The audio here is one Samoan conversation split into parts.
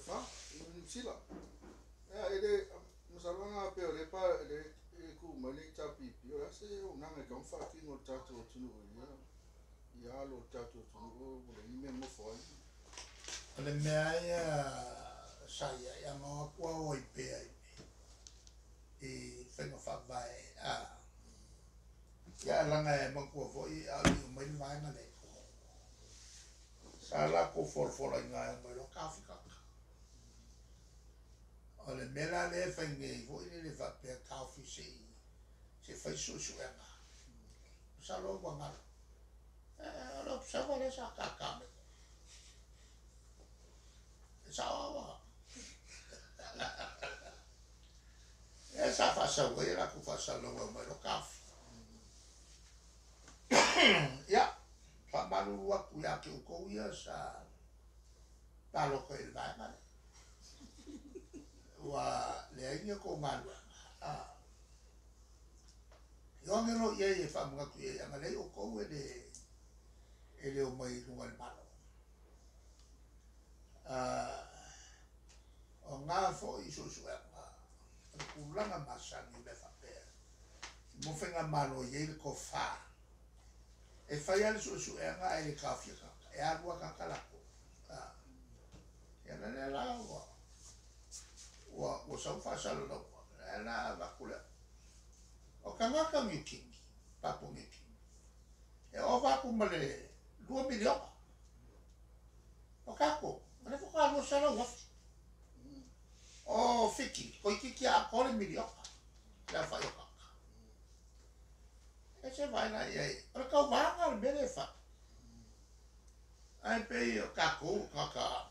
fa i Niu Sila. Ia e le masalo na pei o lea pa le e tu mai le HRPP, o le a se auaunaga e tatau ona faatino e le tatou atunuu i ia i alo o le tatou atunuu ua leai ni mea e nonofo ai. O le mea lava ia sa i ai, a na o atu lava o ai pea i faiga faavae a ia leaga e manatua foi a o le i omai le vaega lea, sa latou folafolaiga e omai loa taofi tagata. O le mea la lea e fai nei foi lele faapea taofi se i fai suesuega, masalo ua galo. O le observer lea sa tata mai. E sao lava. Lea sa faasau ai latou faasalalauga e omai loa taofi. Ia, faamalulu atu ia te outou ia sa palota i le vaega lea. Ua leai ni outou galuega. E o age loa i ai e faamanatu i ai, a na leai outou e le omai i luga o le Malo. O na foi suesuega, o le tulaga masani o mea faapea. Mo faigamalo e i ai le tofa, e fai lava le suesuega ae le taofia tagata, e alu lava tagata latou. Ia la lea la ua sau faasalalauga, lea la avatu lea. O tagata Niu Kini, Papua Niu Kini, e ova atu ma le 2 miliona. O tatou, o lea faatoa 200,000. O Fiti, toeitiiti atoa le miliona le aofai o tagata. E se vaai la i ai, o le tauvaga o le mea lea e fai. Ae pei o tatou o tagata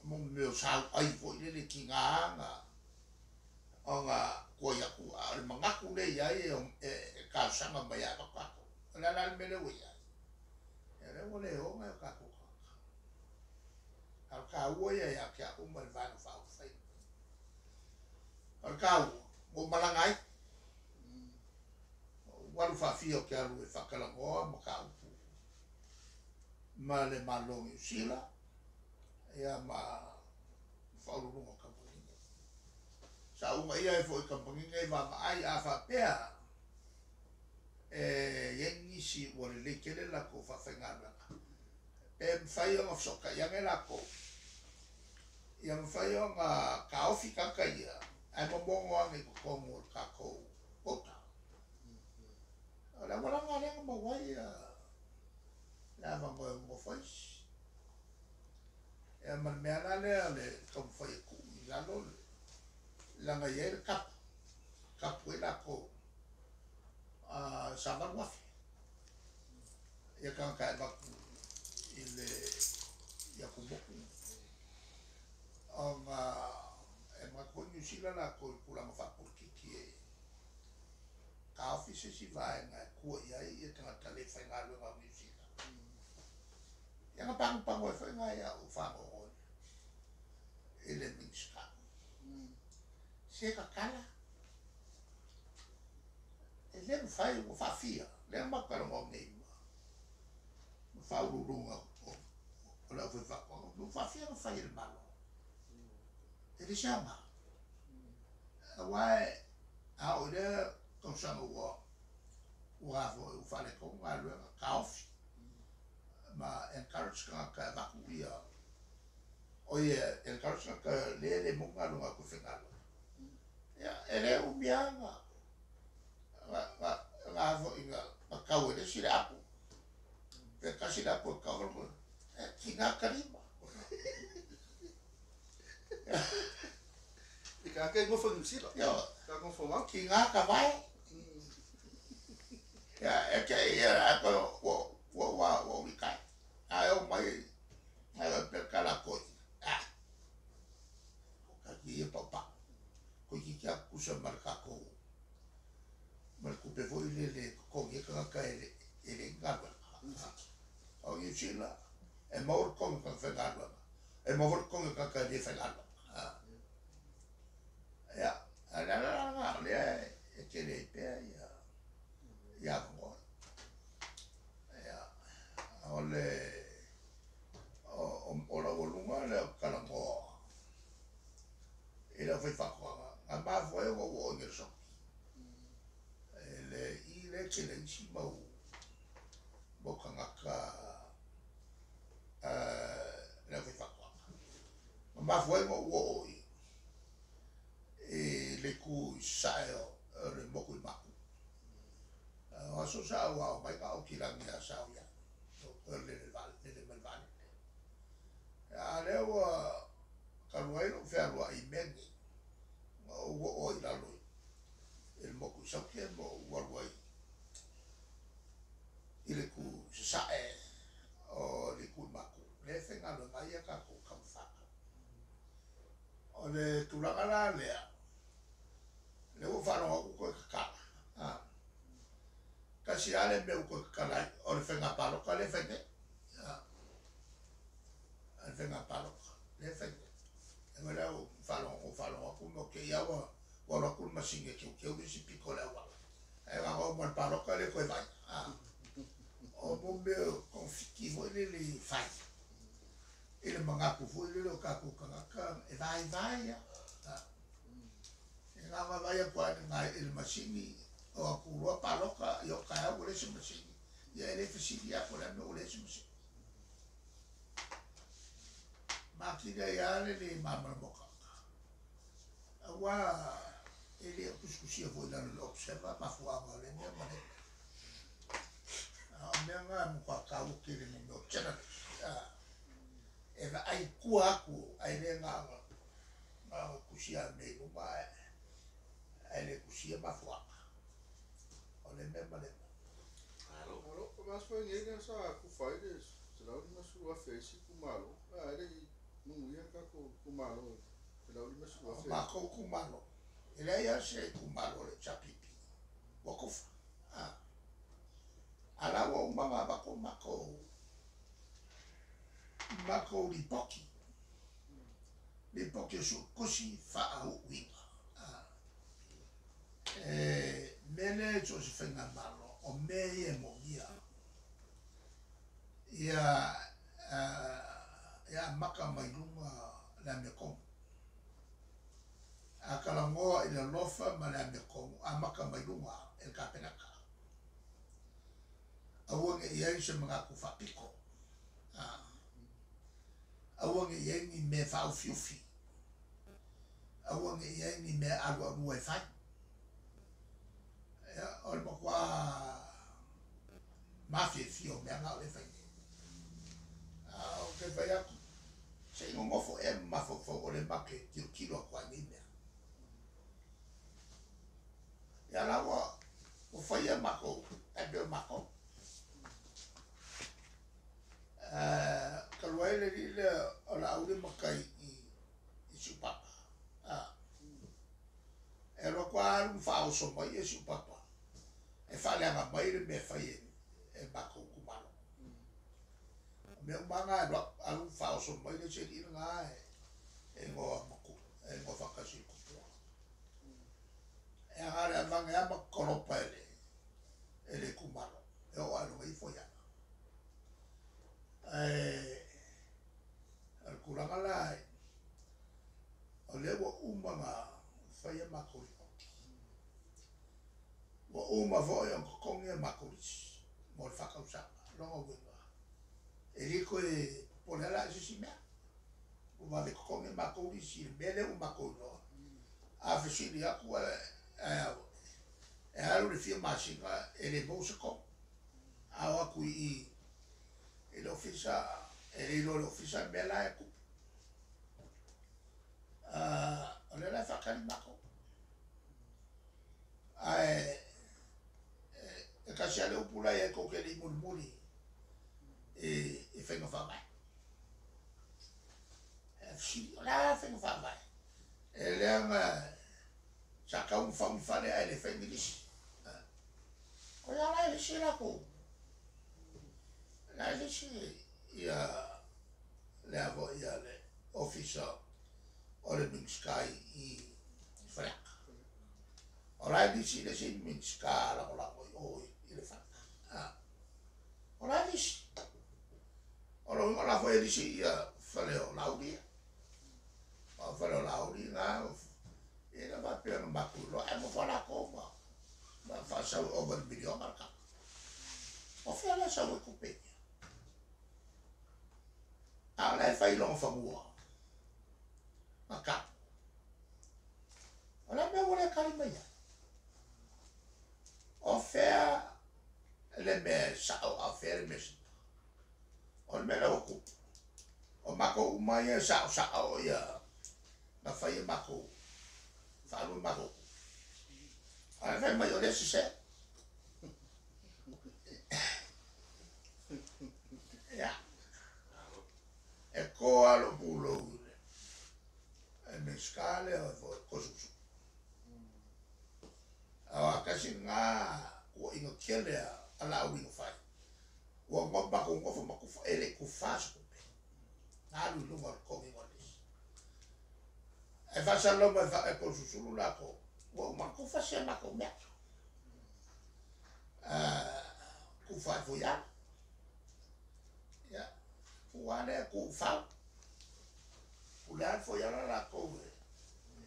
mo mea o sauai foi lele tiga ona tuai atu, a o le manatu lea i ai e talosaga mai ia avatu tatou. O le a la le mea lea ua i ai? Ia lea ua le o nai o tatou tagata. A o le taua ia ia te au ma le Vaega Faaupufai. O le taua, ua ou malaga ai. Ua alu faafia ou te alu e faatalanoa mataupu ma le Malo o Niu Sila, ia ma faauluuluga o kamupani nei. Sa uunaia ai foi i kamupani nei vaavaai a faapea e i ai nisi ua lelei tele le latou faafaigaluega, pe mafai ona fesootai ane latou, ia mafai ona taofi tagata ia ae momono ane i totonu o le tatou quota. O le aualaga lea na maua ai le avanoa e nonofo ai isi. Ia ma le mea la lea o le taumafai e tuu i lalo leaga e i ai le tapu, tapu ai latou sa 8,000 ia tagata e avatu i le i atumotu ona e manatu foi Niu Sila latou i tulaga faapolitiki e taofi se isi vaega e tua i ai ia tagata le faigaluega o Niu Sila. Ia na pagopano ai foi nai au fagogo i le Minisita. Se tatala, e le mafai ua faafia, lea na matou talanoa nei ma faauluuluga o le aufaifaatoaga, ua faafia na fai e le Malo. E le se aoga. Aua a oo i lea tausaga ua ua faaletonu galuega, taofi ma encourage tagata e avatu ia, o ia encourage tagata lea le maua galuega e toe faigaluega. Ia, e le umi lava na foi na tau e le isi le apu. Pe tasi le apu e tau, e tiga kalima. I ka ke nofo Niu Sila. Ia, Ka nofo mau. Tiga ka vae. Ia, e te ia a ko ua ua ua ua ui kai. A e o mai ai o pe kala koi. Ah. Ka ki e papa. Ko ki kia kusa ma le kākou. Ma le kupe foi le le totogi e tagata e le galuega. O Niu Sila, e maua le totogi o tagata faigaluega. E maua foi le totogi o tagata e le faigaluega. Ia, a le ala la lena o lea e tele ai pea ia avanoa. Ia, o le o laualuga lea o talanoa. aufaifaatoaga na mafua ai ona ou oo i Nelson e le i le tele isi mau mau tagata le aufaifaatoaga na mafua ai ona ou oo i i le itu i sasae o le motu i Mapu. O aso sa ou aoga ai na ou kilagi ia Sauia o lele lele mai le vaalele. A lea ua talu ai lou fealuai i mea nei, na ou oo ai i lalo i le motu i Saute ma ou alu ai i le itu i sasae o le itu i Matu, lea e faigaluega ai a tatou tamafanau. O le tulaga la lea, lea ua faalogo atu toe tatala, tasi lava le mea ua toe tatala ai, o le faiga palota lea e fai nei. O le faiga palota lea e fai nei. E ma lea ua faalogo faalogo atu ma te i lava ua alu atu le masini e teuteu le isi pito o le auala. Ae na ona uma o le palota le toe vaai. O mo mea o togafiti foi lele e fai i le manatu foi lele o tatou tagata e vaivai lava. E na ona vaai atu lava i le masini o atu loa palota, ia o taeao ua leai se masini. Ia e le fesili lava po o le a le mea ua leai se masini. Matili ai lava le le malamalama o tagata. Aua e le o tusitusia foi i lalo o le Observer mafuaaga o lea mea ma lea mea. A o mea na e matua taua tele mo mea o journalist. E vaai i tua atu ae le na ona tusia mea i luma ae le tusia mafuaaga o lea mea ma lea mea. Alo, mas foi nei lea sa tufa ai le 150,000 e isi itumalo. A e le i manuia le tatou itumalo i le 150,000. O matou itumalo, e leai lava se itumalo o le HRPP ua tufa. A la ua uma ona avatu matou lipoti, lipoti o suetusi faauuina. E mea lea e so o se faigamalo, o mea ia e moomia. Ia ia amata mai luga le amiotonu. A talanoa i le alofa ma le amiotonu, amata mai luga e le Kapeneta. Aua ne i ai se manatu faapito. Aua ne i ai ni mea faaufiufi. Aua ne i ai ni mea alualua e fai. Ia, o le matua mafiafia o mea na o lea e fai nei. A ou te fai atu, se i nonofo ea ma mafaufau o lea matou te tilotilo atu ai i nei mea. Ia la ua faia matou, e pei o matou. Talu ai le alii lea o Laauli matai i Siupapa. E alu atu lava alu ma faaoso mai e Siupapa e faaleaga mai le mea e fai e matou itumalo. O mea uma lava na e alu alu faaoso mai le isi alii lena e igoa matu, e igoa faatasi i le tupua. E aga le avane lava ma kolopa e le itumalo e oo lava i luga ifo ia. Ae o le tulaga la o lea ua uma ona fai a matou lipoti. Ua uma foi ona totogi a matou lisi mo le 4 tausaga. Lona uiga, e le toe popole ala i se isi mea. Ua vave totogi a matou lisi i le mea lea ua matou iloa. A fesili atu e alu le fia masina e le maua se tonu. A o atu i i le ofisa, e le iloa e le ofisa le mea la e tupu. O lea la e faatali matou. Ae e tasi lava le upu la e i ai tou te le i mulimuli i faiga faavae. E fesili, o le a faiga faavae? E leaga sa tau ma fau ni fale ae le fai ni lisi. O ia la e lisi latou. La e lisi ia lea foi ia le ofisa o le Minisita i Faleata. O la e lisi le isi Minisita lagolago i o i le fale. O la e lisi. O lo uiga o la foi e lisi ia fale o Laauli ia. O fale o Laauli na pe ona matou iloa ae nofo latou ma faasau e ova i le miliona le kaka. O fea la e sau ai tupe ia? A o la e fai i lona fanua ma tapu. O le a le mea ua le tali mai ai? O fea le mea e sao a o fea le mea e sita? O le mea lea ua tupu, o matou uma ia e saosao ia na fai e matou, faaalu e matou tupe. Ae fai mai o lea e sese. Ia, e to lava lou pulou i le Minisita lea o Toesulusulu. Aua tasi lena tuuaiga tele a Laauli na fai, ua matou nofo ma tufa, e le i tufa se tupe, na alu i luga o le totogiina o le lisi. Ae faasalalau mai e Toesulusulu latou, ua uma ona tufa si a matou mea. Tufa ai foi lava. Ia, tuu lava lea tuu i fau. Pule lava le Foiala latou e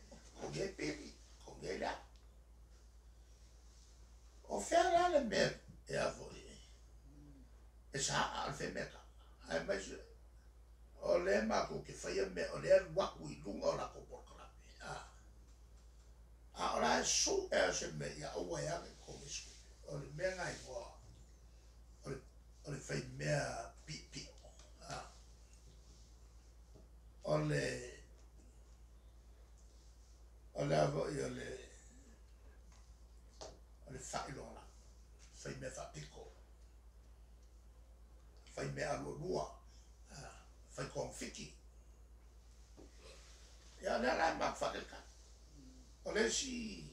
totogi ai pili, totogi ai le a. O fea la le mea e a foi e saaa o le faimea kaka, aemaise o lea matou te faia mea o lea e alu atu i luga o latou polokalame. A o la e sue lava se mea ia aua e age totogi se tupe. O le mea lena e igoa o le faimea piipio. O le o le a foi o le o le faailogalanu, faimea faapito, faimea alualua, fai togafiti. Ia o lea la e matou faatalitali. O le isi